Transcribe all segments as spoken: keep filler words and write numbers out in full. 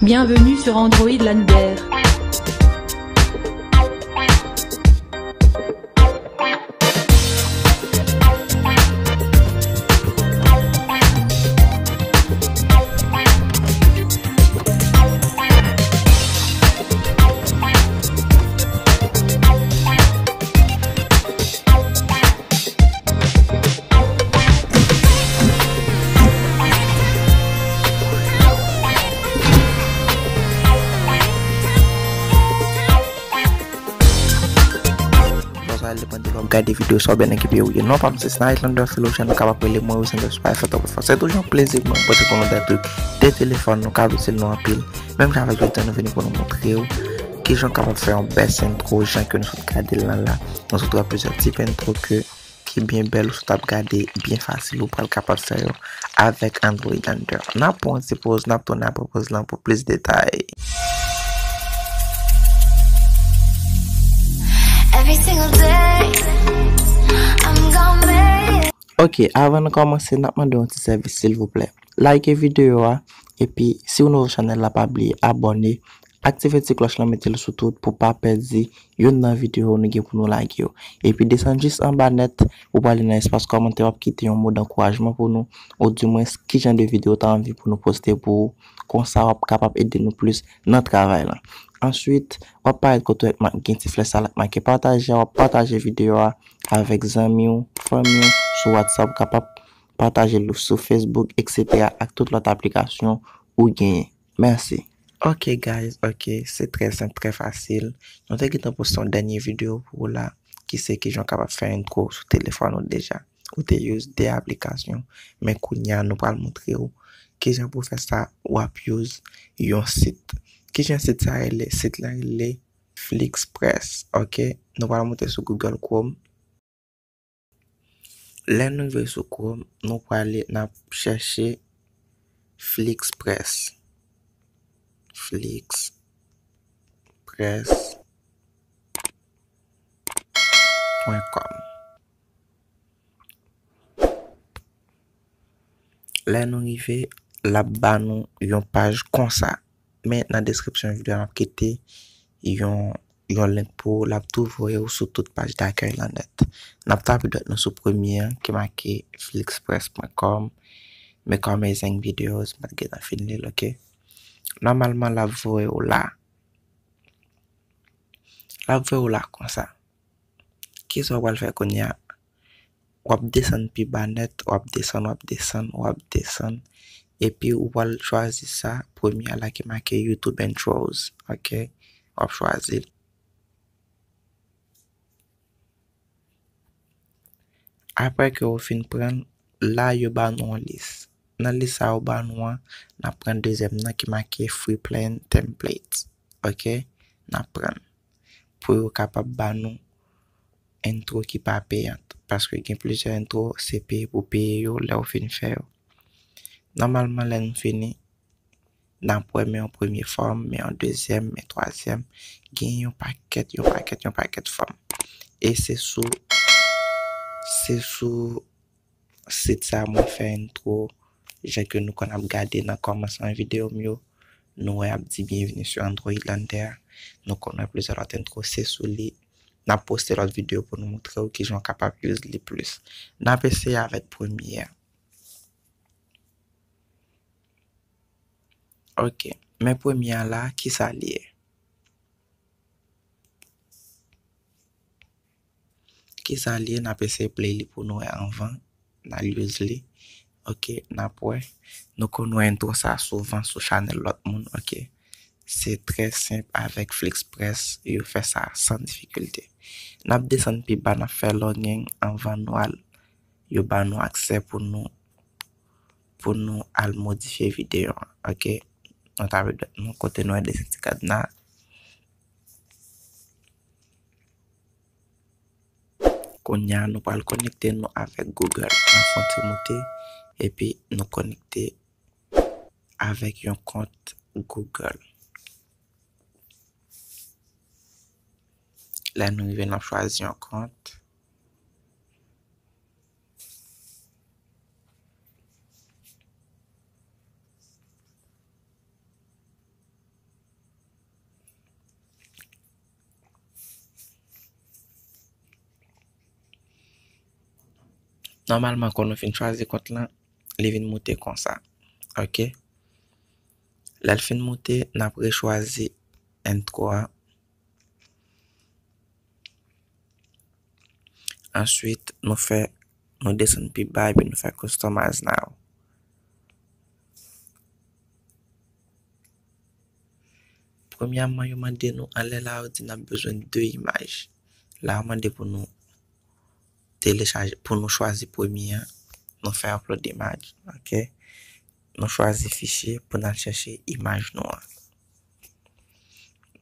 Bienvenue sur Android Lander. Sa ale depann de lè w ap gade videyo sa oubyen nan ki peyi w ye. Non pa m se Sna Islander Solution, ou kapab rele mwen Wilson Despace, se toujou yon plezi pou mwen pote pou nou de trik de telefòn, nou ka itil nou anpil. Menm jan avèk jodi a, nou vini pou nou montre w kijan w kapab fè yon bèl entwo, jan ke nou sot gade l lan la. Nou sot wè plizyè tip entwo ke ki byen bèl, ou sot ap gade byen fasil, ou pral kapab fè yo avèk Android Lander. N ap pran yon ti poz, n ap tounen apre poz lan pou plis detay. Every single day, I'm gonna make it. Ok, avan nou kòmanse, n ap mande yon ti sèvis, silvouplè. Like videyo a, epi si w nouvo chanèl la, pa bliye abòne, aktive ti klòch lan, mete l sou tout pou pa pèdi youn nan videyo nou gen pou nou lage yo. Epi desann jis anba nèt, ou prale nan espas kòmantè, w ap kite yon mo dankourajman pou nou, oudimwens ki jan de videyo w ta anvi pou nou poste pou ou. Konsa, w ap kapab ede nou plis nan travay lan. Answit, w ap parèt kote w ap ma-, gen ti flèch sa la k make pataje a, w ap pataje videyo a avèk zanmi w, fanmi w, sou WhatsApp, w kapab pataje l sou Facebook, et cetera, ak tout lòt aplikasyon ou genyen. Mèsi. Ok, guys, ok, se trè senp, trè fasil. Nou te gentan poste yon dènye videyo pou w la, ki se kijan w kapab fè entwo sou telefòn ou deja. Ou te use de aplikasyon, men kounye a nou pral montre w kijan pou w fè sa, w ap use yon sit. Kijan sit sa rele? Sit la rele Flixpress, ok? Nou pral monte sou Google Chrome. Lè nou rive sou Chrome, nou prale, n ap chèche Flixpress. Flixpress pwen kòm. Lè nou rive, l ap ba nou yon paj konsa. Men nan deskripsyon videyo a, n ap kite yon, yon link pou ou, l ap tou voye w sou tout paj dakèy lan nèt. N ap tape dwèt nou sou premye an ki make flixpress pwen kòm, make amazing videos, m pa t gentan fin li l, ok? Nòmalman, l ap voye w la. L ap voye w la konsa. Kisa w pral fè kounye a? W ap desann pi ba nèt, w ap desann, w ap desann, w ap desann. Epi ou pral chwazi sa, premye a la ki make YouTube Intros, ok? W ap chwazi l. Apre ke ou fin pran l, la yo ba nou yon lis. Nan lis sa yo ba nou an, n ap pran dezyèm nan ki make Free Plan Templates. Ok? N ap pran l. Pou yo kapab ba nou entwo ki pa peyant. Paske gen plizyè entwo, se peye pou peye yo lè ou fin fè yo. Nòmalman, lè nou fini, n ap wè men yon premye fòm, men yon dezyèm, men twazyèm. Gen yon pakèt, yon pakèt, yon pakèt fòm. E se sou, se sou sit sa mwen fè entwo, jan ke nou konn ap gade nan kòmansman videyo m yo. Nou wè ap di bienvenue sur Android Lander. Nou konn wè plizyè lòt entwo, se sou li n ap poste lòt videyo pou nou montre w kijan w kapab use li plis. N ap eseye avèk premye a. Ok, men premye a la, kisa li ye? Kisa li ye? N ap eseye play li pou nou wè anvan n al use li. Ok, n ap wè. Nou konn wè entwo sa souvan sou chanèl lòt moun, ok. Se trè senp, avèk Flixpress, yo fè sa san difikilte. N ap desann pi ba, n ap fè logging anvan nou al, yo ba nou aksè pou nou, pou nou al modifye videyo an, ok? Nou tape dwèt nou kote nou wè desann ti kadna. Kounye a, nou pral konekte nou avèk Google. N ap fè yon ti moute, epi nou konekte avèk yon kont Google. Lè nou rive, n ap chwazi yon kont. Nòmalman, kon nou fin chwazi kont lan, li vin moute konsa. Ok? Lè l fin moute, n ap rechwazi entwo a. Answit, nou fè, nou desann pi ba epi nou fè customize now. Premyèman, yo mande nou anlè la, yo di n ap bezwen de imaj. La, yo mande pou nou telechaje, pou nou chwazi premye an. Nou fè upload imaj, ok? Nou chwazi fichye pou n al chèche imaj nou an.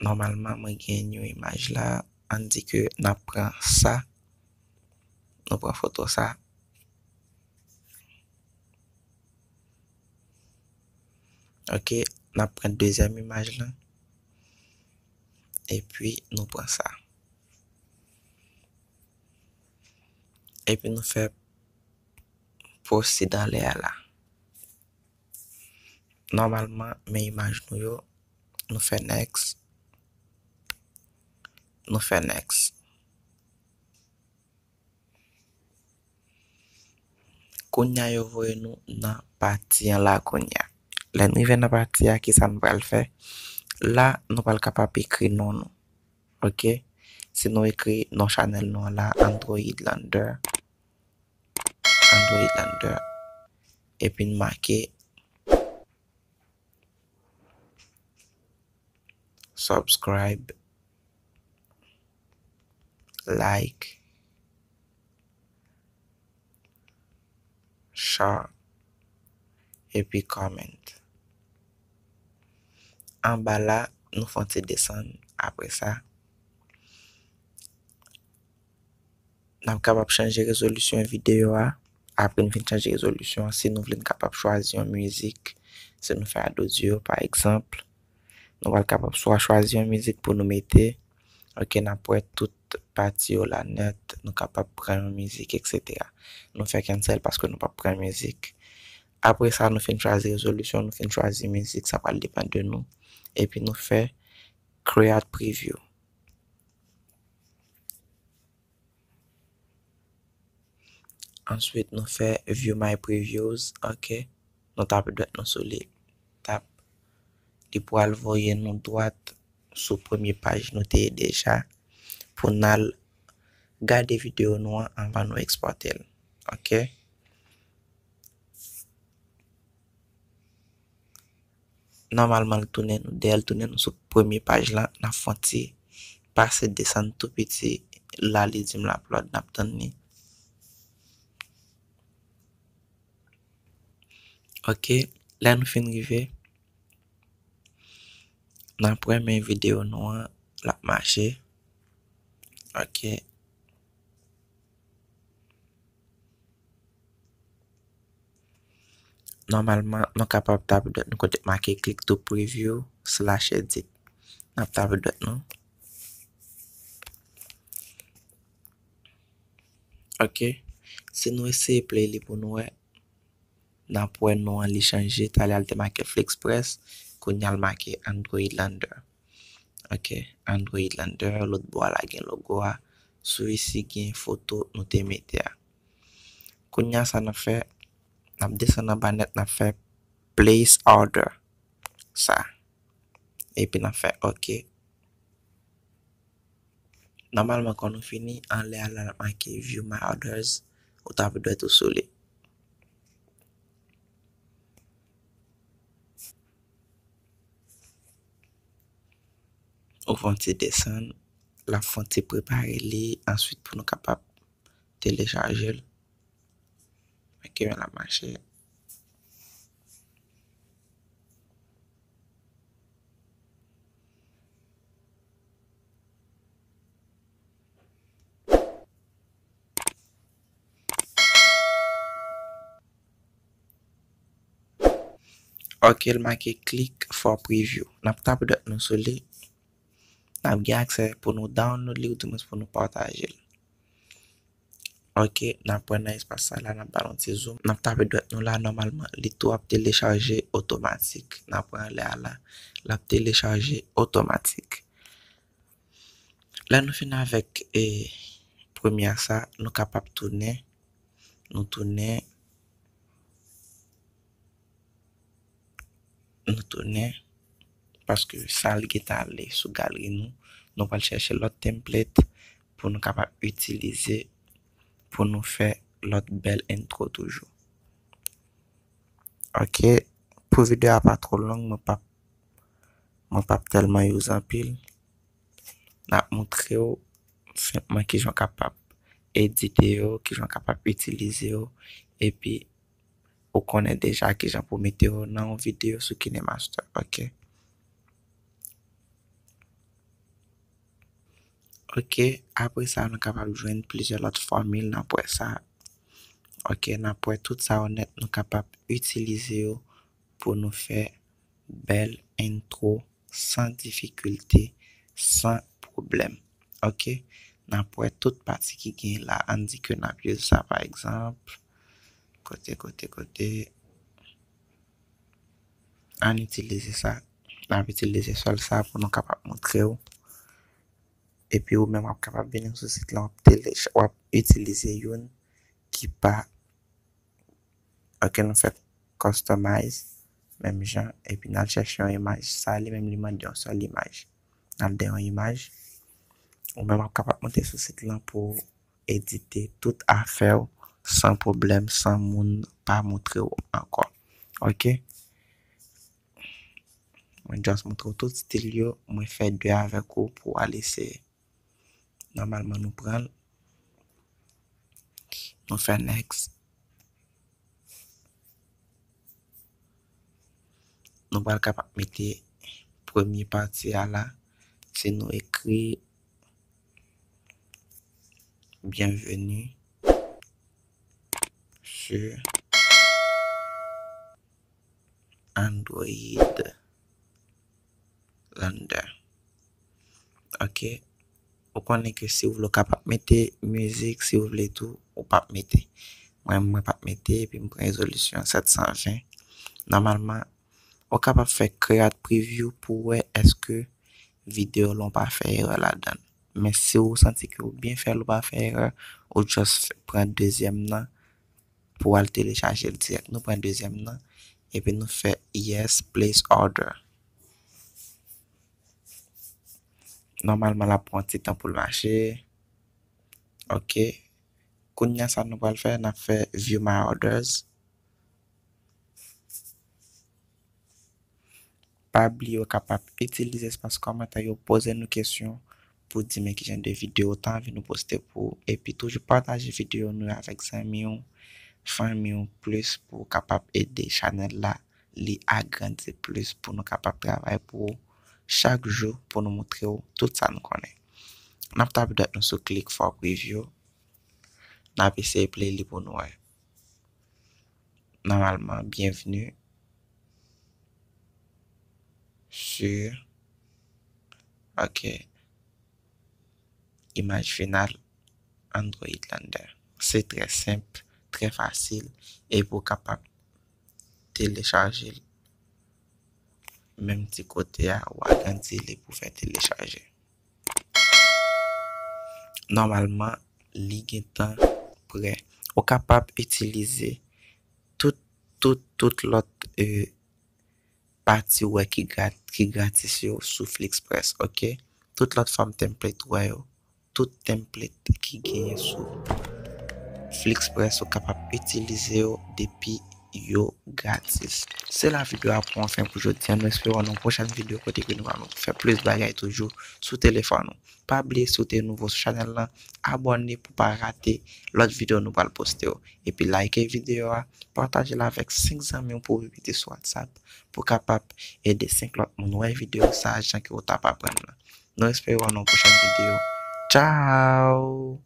Nòmalman, mwen gen yon imaj la. Ann di ke n ap pran sa. Nou pran foto sa. Ok, n ap pran dezyèm imaj lan. Epi nou pran sa. Epi nou fè proceed anlè a la. Nòmalman, men imaj nou yo, nou fè next. Nou fè next. Kounye a yo voye nou nan pati an la kounye a. Lè n rive nan pati a, kisa n pral fè? La, nou pral kapab ekri non nou. Ok? Si nou ekri non chanèl nou an la, Android Lander. Android Lander. Epi n make subscribe, like, share, epi comment. Anba la, nou fè yon ti desann apre sa. N ap kapab chanje rezolisyon videyo a. Apre n fin chanje rezolisyon an, si nou vle n kapab chwazi yon mizik, si nou fè adodyo, pa egzanp, nou pral kapab swa chwazi yon mizik pou nou mete. Ok, n ap wè tout pati yo la nèt, nou kapab pran yon mizik, etsetera. Nou fè cancel paske nou p ap pran mizik. Apre sa, nou fin chwazi rezolisyon, nou fin chwazi mizik, sa pral depann de nou. Epi nou fè create preview. Answit, nou fè view my previews, ok. Nou tape dwèt nou sou li. Tap. Li pral voye nou dwat sou premye paj nou te ye deja pou n al gade videyo nou an anvan nou ekspòte l. Ok. Nòmalman, l tounen nou, dèyè l tounen nou sou premye paj la, n ap fè yon ti pase desann tou piti la, li di m l ap load, n ap tann li. Ok, lè nou fin rive, n ap wè men videyo nou an, l ap mache. Ok. Nòmalman, nou kapab tape dwèt nou kote make click to preview slash edit. N ap tape dwèt nou. Ok. Si nou eseye play li pou nou wè, n ap wè non an li chanje. Talè a l te make Flixpress, kounye a l make Android Lander. Ok, Android Lander, lòt bò a la gen logo a. Sou isi gen foto nou te mete a. Kounye a sa n ap fè, n ap desann anba nèt, n ap fè place order. Sa. Epi n ap fè ok. Nòmalman, kan nou fini, anlè a la, l ap make view my orders, ou tape dwèt ou sou li. Ou fè yon ti desann, l ap fè yon ti prepare li, answit pou nou kapab telechaje l. Ok, men l ap mache. Ok, l make click for preview. N ap tape dwèt nou sou li. N ap gen aksè pou nou download li, oudimwens pou nou pataje l. Ok, n ap pran nan espas sa la, n ap ba l yon ti zoom. N ap tape dwèt nou la, nòmalman, li tou ap telechaje otomatik. N ap pran anlè a la, l ap telechaje otomatik. Lè nou fin avèk, e, premye a sa, nou kapab tounen. Nou tounen, nou tounen, paske sa l gentan ale sou galri nou. Nou pral chèche lòt template pou nou kapab itilize pou nou fè lòt bèl intro toujou. Ok, pou videyo a pa twò long, mwen p ap, mwen p ap tèlman use anpil. N ap montre w senpman kijan w kapab edite yo, kijan w kapab itilize yo, epi ou konnen deja kijan pou mete yo nan yon videyo sou KineMaster, ok? Ok, apre sa, nou kapab jwenn plizyè lòt fòmil nan pwen sa. Ok, nan pwen tout sa yo nèt, nou kapab itilize yo pou nou fè bèl intro san difikilte, san pwoblèm. Ok, nan pwen tout pati ki gen la, ann di ke n ap use sa, pa egzanp, kote, kote, kote, ann itilize sa. N ap itilize sèl sa pou nou kapab montre w. Epi ou menm w ap kapab vini sou sit la, w ap telecha-, w ap itilize youn ki pa, ok, nou fè customize, menm jan, epi n al chèche yon imaj. Sa li menm li mande yon sèl imaj. N al de yon imaj. Ou menm w ap kapab monte sou sit lan pou edite tout afè w san pwoblèm, san moun pa montre w ankò. Ok? Mwen just montre w tout stil yo, mwen fè de avèk ou pou w al eseye. Nòmalman, nou pran l, nou fè next. Nou pral kapab mete premye pati a la, si nou ekri bienvenue sur Android Lander. Ok. Ou konnen ke si w vle w kapab mete mizik, si w vle tou, ou p ap mete. Mwen, mwen p ap mete, epi m pran rezolisyon sèt san ven. Nòmalman, ou kapab fè create preview pou w wè èske videyo lan w pa fè erè ladan l. Men si w santi ke w byen fè l, ou pa fè erè, ou just pran dezyèm nan pou w al telechaje l dirèk. Nou pran dezyèm nan, epi nou fè yes, place order. Nòmalman, l ap pran ti tan pou l mache. Ok. Kounye a, sa nou pral fè, n ap fè view my orders. Pa bliye w kapab itilize espas kòmantè yo, poze nou kesyon pou di men ki jan de videyo w ta anvi nou poste pou ou. Epi toujou pataje videyo nou yo avèk zanmi w, fanmi w plis pou w kapab ede chanèl la li agrandi plis pou nou kapab travay pou ou chak jou pou nou montre w tout sa nou konnen. N ap tape dwèt nou sou click for preview. N ap eseye play li pou nou wè. Nòmalman, bienvenue sur, ok, imaj final Android Lander. Se trè senp, trè fasil, epi w kapab telechaje l. Menm ti kote a, w agrandi li pou fè telechaje. Nòmalman, li gentan prè. Ou kapab itilize tout, tout, tout lòt, e, pati ou wè ki gra-, ki gratis yo sou Flixpress, ok? Tout lòt fòm template ou wè yo, tout template ki genyen sou Flixpress, ou kapab itilize yo depi yo gratis. Se la videyo a pran fen pou jodi a. Nou espere w nan yon pwochèn videyo kote ke nou va fè plis bagay toujou sou telefòn ou. Pa bliye, si w te nouvo sou chanèl lan, abòne pou pa rate lòt videyo nou pral poste yo. Epi like videyo a, pataje l avèk senk zanmi w pou repete sou WhatsApp pou kapab ede senk lòt moun wè videyo sa jan ke w t ap aprann lan. Nou espere w nan yon pwochèn videyo. Tchao!